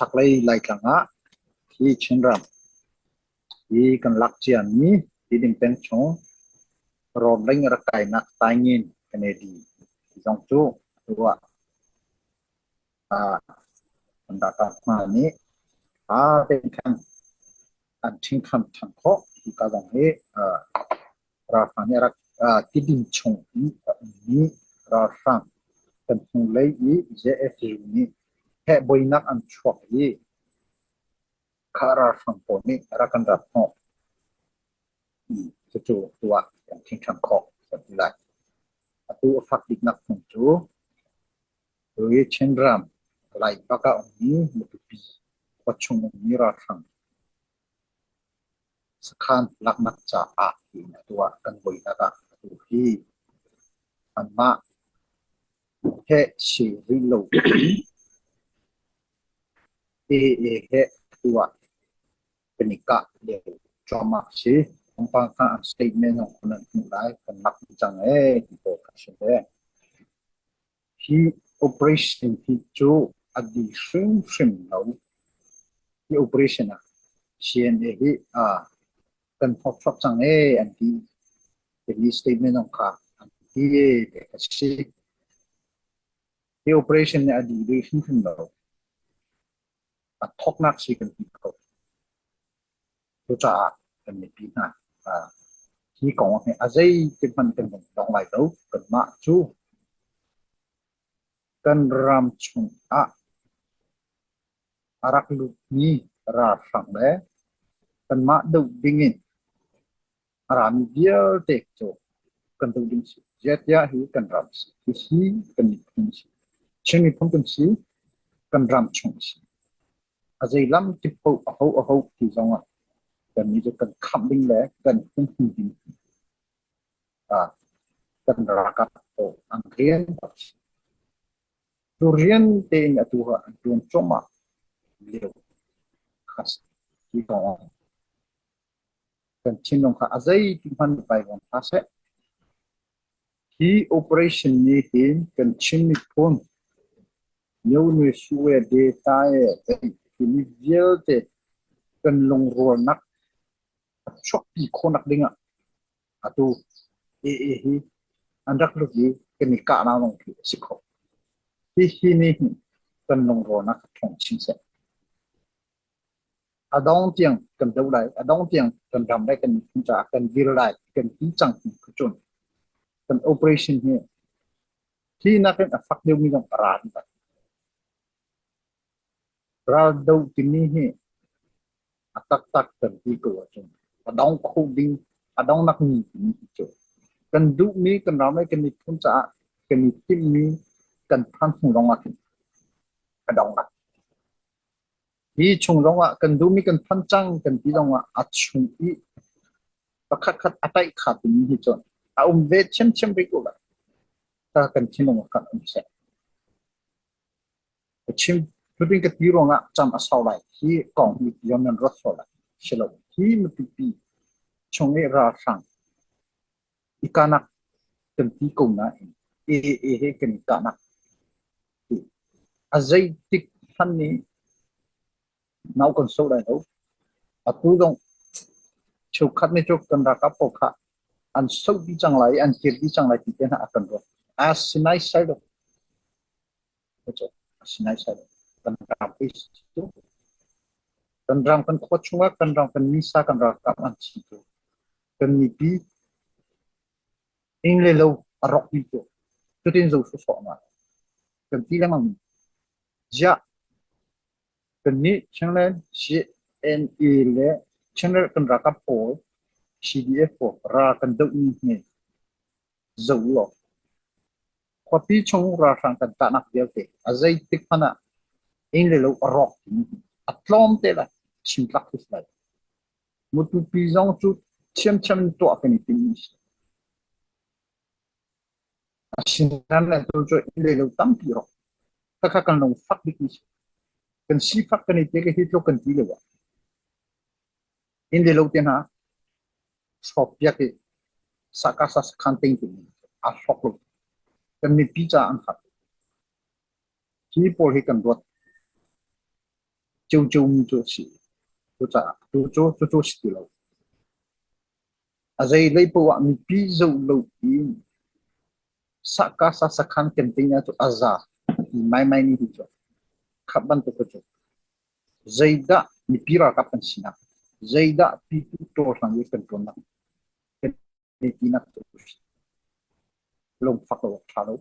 Chaklei Laitlang ah hi Chinram hi kan lak ciami Tidim peng chung Rawleng rak kainak Taingin Kennedy zong cu atu ah kan ralkap hna nih ṭha tein khan an ṭhingkham ṭhan khawh. Hika zong hi ralhrang nih a rak Tidim chung i a ummi ralhrang kan hnulei i JFU nih hehbuainak an chuak i kha ralhrang pawl nih a rak kan rat hnawh. Cucu tu ah kan ṭhingṭhan khawh kan ti lai. Atu a fak biknak hmun cu Tui Chinram Laibak ah ummi Matupi khuachung ummi ralhrang sakhan laknak caah tiin atu ah kan buainak ah atu hi anmah he si rih lo AA he atu ah kan i kah lio cuahmah a si. Thawngpang kha an statement zong nan hmuh lai kan lak cang ee ti pawl kha a si ve. Hi operation hi cu a dih hrimhrim lo. Hi operation ah CNA hi kan thawkchuak cang ee an ti. Timi statement zong kha an ti ti a si. Hi operation nih a dih rih hrimhrim lo. A thawknak si kan ti ko. Cucaah kan mipi hna hi kong hi a zeitik hmanh kan vung dong lai lo. Kanmah cu kan ram chungah a rak lutmi ralhrang le kanmah doh dingin a rami vialte cu kan doh ding si. Zeitiah hi kan ram si. Hihi kan miphun si. Chin miphun kan si. Kan ram chung si. A zei lam kip paoh aho aho ti zongah kannih cu kan khamh ding le kan humhim ding kan ralkap pawl an rian a si. Cu rian tein atu ah an ṭuan cuahmah lio kha si. Hi kong ah kan thinlung kha a zeitik hmanh vaivuan hlah seh. Hi operation nih hin kan Chin miphun Myone Sue Data timi vialte kan lungrualnak a chuahpi khawhnak dingah atu AA hi an rak lut i kan i kahnak zong khi a si kho. Hihi nih hin kan lungrualnak a ṭhawng chin seh. A dong tiang kan do lai, a dong tiang kan ram le kan miphun caah kan dir lai, kan ti cang hnu khi cun kan operation hi hi nakin a fak deuhmi zong a ra dih lai. Ral do timi hi a taktak kan ti ko ahcun a dong kho ding, a dongnak ni timi hi cu kan duhmi kan ram le kan miphun caah kan i timhmi kan phan hnu lawng ah khin a dong lai. Hi chung zongah kan duhmi kan phan cang kan ti zongah a chung i pakhatkhat a taih kha timi hi cun a um ve ṭhiamṭhiam rih ko lai. Ta kan thinlung ah kan um seh. Ka chim cutin ka ti ruangah cam a sau lai. Hi kong hi yon nan ruat sual lai. Si lo. Hi mipipi chung i ralhrang i kahnak kan ti ko nain AA he kan i kahnak a zeitik hmanh nih nau kan so lai lo. Atu zong cheukhat nih cu kan ralkap pawl kha an so dih cang lai i an kir dih cang lai ti te hna a kan ruat. A si naisai lo. A si naisai lo. Kan ram cu kan ram kan khua chungah kan ram kan misa kan ralkap an si cu kan mipi inn le lo a rawk dih cu cutin zo sawsawh ma kan ti lengmang ziah kannih Chinland CNA le Chinland kan ralkap pawl CDF pawl ral kan doh ni hi zo law khuapi chung ralhrang kan kahnak vialte a zeitik hmanh ah inn le lo a rawk timi hi a tlawm te lai chim tlak khi si lai Matupi zong cu ṭhiamṭhiam in tuah kan i timmi a si. Asinain atu cu inn le lo tampi rawk. Khakha kan lung fak bikmi si. Kan sifak kan i te hi tluk kan ti lo ah. Inn le lo te hna shop piak i sakasa sakhan ting timi a hlok lo. Kan mipi caah an har. Hi pawl hi kan ruat. Ciocio mi cu a si. Cucaah tu cu cucu a si ti lo. A zeilei poah ah mipi zoh loin Sahkasa sakhan campaign ah cu a za ti maimai ni hi cu khat bantuk cu zeidah mipi ralkap kan sinak, zeidah pipu tawhlang i kan ṭuannak kan i tinak cu lungfak lo awk ṭha lo.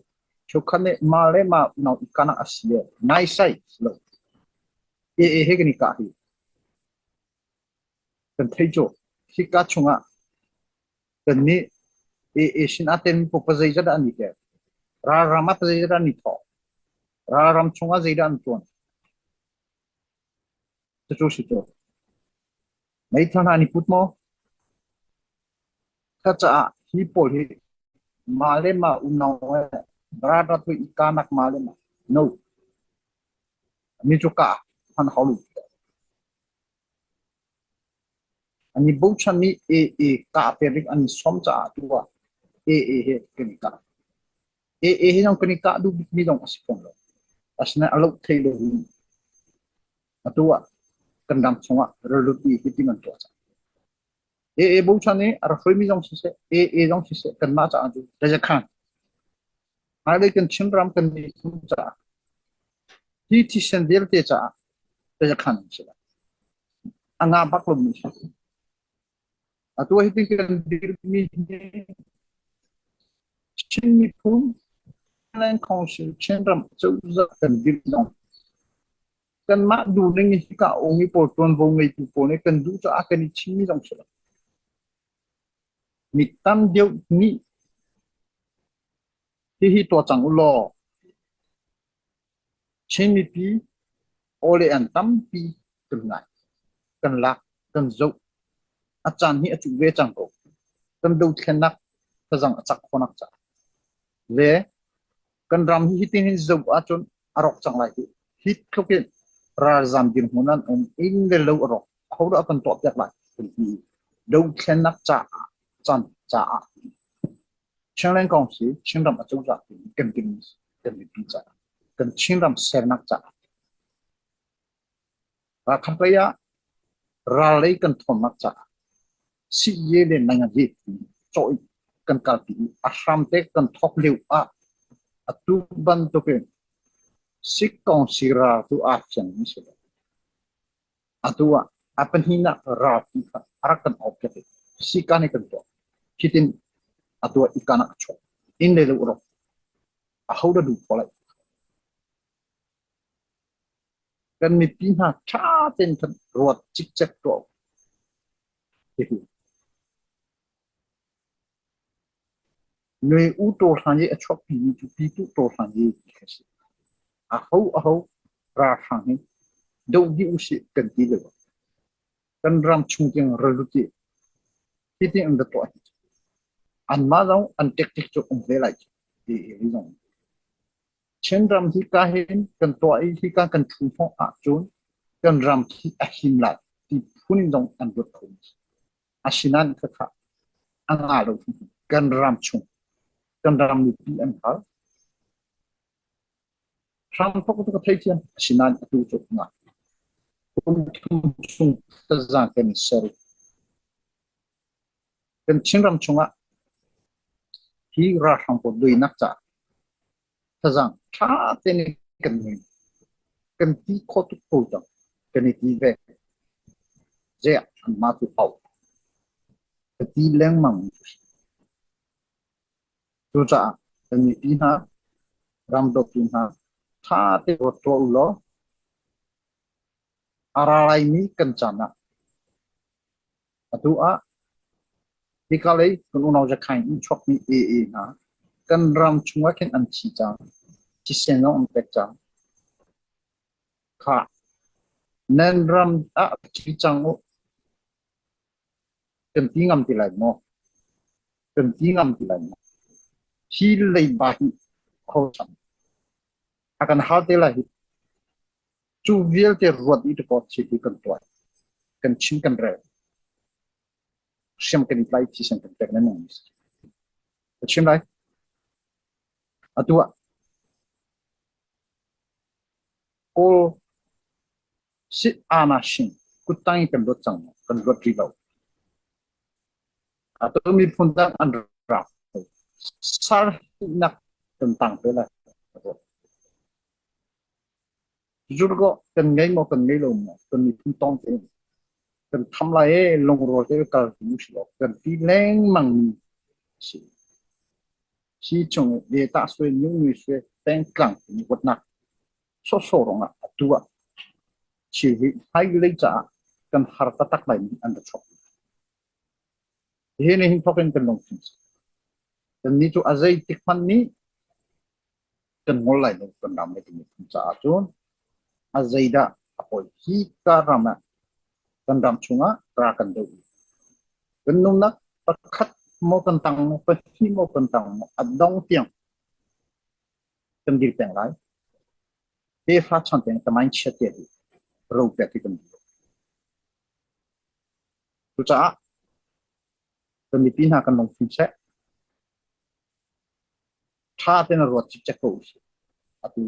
Cheukhat nih mah le mah unau i kanak a si le naisai si lo. AA he kan i kah hi kan thei cu hika chungah Kannih AA sin ah ten pupa zeizat dah an i tel? Ralram ah zeizat dah an i thawh? Ralram chungah zeidah an tuan? Cucu si cu. Meithal hna an i put maw? Ka caah hi pawl hi mah le mah unau he ralrat i kanak mah le mah no. Mi cu ka hman hau lu. An i bochan i AA kah perik an i sawm caah tu ah AA he kan i kah. AA he zong kan i kah duh bikmi zong a si fawn lo. Asinain a loh thei lo in atu ah kan ram chungah ralut i hitin an tuah cang. AA bochan i a rak hruaimi zong siseh, AA zong siseh kanmah caah cu Rajakhan. Hmailei kan Chinram kan miphun caah hi thisen vialte caah Rajakhan an si lai. A nga bak lomi si. Atu hi kan dirmi hi Chin miphun Land Council Chinram cozah kan dirh zong kanmah duhning hi hika a um i pawl ṭuanvo ngeitu pawl nih kan duh caah kan i chimmi zong si lo. Mi tam deuh nih hihi tuah cang u law Chin mipi aw le an tampi kan ngai, kan lak, kan zoh. A caan hi a cuh ve cang ko. Kan dothlennak tazang a cak khawhnak caah. Le kan ram hi hitin hin zoh ahcun a rawk cang lai hi. Hi tluk in ralzam dirhmun an um, inn le lo a rawk. Ahodah kan tuahpiak lai kan ti. Dothlennak caah caan caah Chinland kong si Chinram acozah kan ding kan mipi caah kan Chinram sernak caah ralkap lei ah ral lei kan thawnnak caah siye le nangazi cawh kan kalpi i a hramte kan thawk lio ah atu bantukin sikkong si ral tu aa fiang mi si lo. Atu ah a pahnihnak ralpi kha a rak kan aupiak i sika nih kan tuah. Hitin atu ah ikan ah a chuak. Inn le lo a rawk. Ahodah duh khawh lai? Kan mipi hna ṭha tein khan ruat cikcek tuah u. Hihi Nui u tawhlan i a chuakpimi cu pitu tawhlan i ti kha si. Aho aho ralhrang hi doh dih usih kan ti lo. Kan ram chung tiang ralut i hitin an ra tuah hi. Anmah zong an tactic cu um ve lai ti hi zong. Chinram hika hin kan tuah i hika kan ṭhu hnawh ahcun kan ram khi a him lai ti phun zong an ruat kho. Asinain khakha a ngah lo kan ram chung kan ram mipi an har. Hramthok cu ka theithiam asinain atu cu ngah. Kum thum chung taza kan i ser. Kan Chinram chungah hi ralhrang pawl doinak caah Thazaang ṭha tein kan ngei. Kan ti khawh tuk ko cang. Kan i ti ve. Zei ah anmah tu auh. Ka ti lengmang mi cu si. Cucaah kan mipi hna, ram dawtu hna, ṭha tein ruat tuah u law a ra laimi kan caan ah Atu ah hika lei kan unau Zakhain in chuakmi AA hna kan ram chungah khin an thi cang. Thisen zong an pek cang. Khah, nan ram ah thi cang u. Kan ti ngam ti lai maw? Kan ti ngam ti lai maw? Hi leiba hi kho cang. A kan hal te lai hi. Cu vialte ruat i dakaw thil hi kan tuah. Kan chim kan rel. Hriam kan i tlai thisen kan pek nan nung. Ka chim lai. Atu ah Kawl Sit-aana-shin kuttang in kan luat cang maw? Kan luat rih lo. Atu miphun dang an rak sar nak kan tang te lai. Zurgo kan ngei maw kan ngei lo maw kan miphun tong te kan tham lai e lungrual te kal mu si lo kan ti lengmang mi si. Hi chung le ta sui nu nui sui peng tlang ni watnak sawsawh ruangah atu ah thil hi hmailei caah kan har taktak laimi an ra chuak. Hi ni hin thawk in kan lungthin si. Kannih cu a zeitik hmanh nih kan ngol lai lo kan ram le kan miphun caah cun a zeidah a poi hi ka ram ah kan ram chungah ra kan doh i kan nunnak pakhat maw kan tang maw pahnih maw kan tang maw a dong tiang kan dir peng lai. Tefa chan tiang tamain chiat te hi ro pek hi kan duh. Cucaah kan mipi hna kan lungfim seh. Tha tein ruat cikcek ko usih. Atu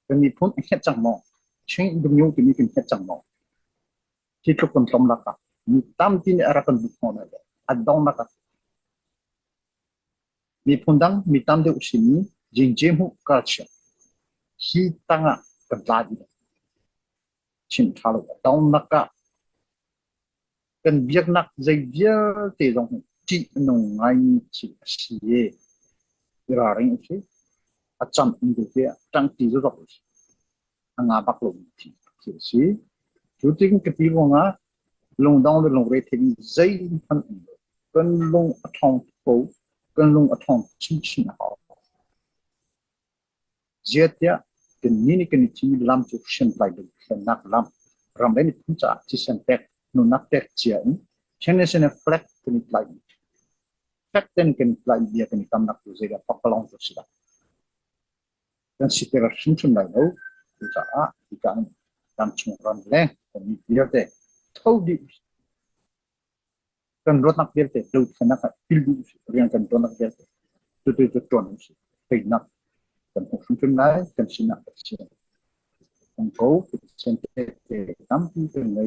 kan miphun a hnget cang maw? Chin dumyo timi kan hnget cang maw? Hi tluk kan tlawm lakah mi tampi nih a rak kan duh hnawh le a dongnak ah Miphun dang mi tam deuh simi Jingje-hmuh culture hi tangah kan tla dih. Chim ṭha lo. Dongnak ah kan biaknak zei vialte zong hi ṭih a nung ngaimi thil a si i i ralring u sih. A cam in vialte ah ṭangṭi zokzok u sih. A nga bak lomi thil a si. Cu tin ka ti ruangah lungdong le lungre theimi zeihmanh um lo. Kan lung a ṭhawng tuk ko. Kan lung a ṭhawng chinchin a hau. Ziatiah kannih nih kan i thimmi lam cu hriamtlai dothlennak lam, ram le miphun caah thisen pek, nunnak pek cia in International flag kan i tlaih. Flag ten kan i tlaih bia kan i kamnak cu zeidah pakpalawng cu a si lai. Kan si ter hrimhrim lai lo. Cucaah hika in ramchung ramleng kan mi vialte tho dih kan ruatnak vialte dothlennak ah pil dih usih rian kan tuannak vialte cutu cu tuan usih teinak kan hmuh hrimhrim lai kan sinah Pathian kan ko Pathian tehte tampi kan ngei.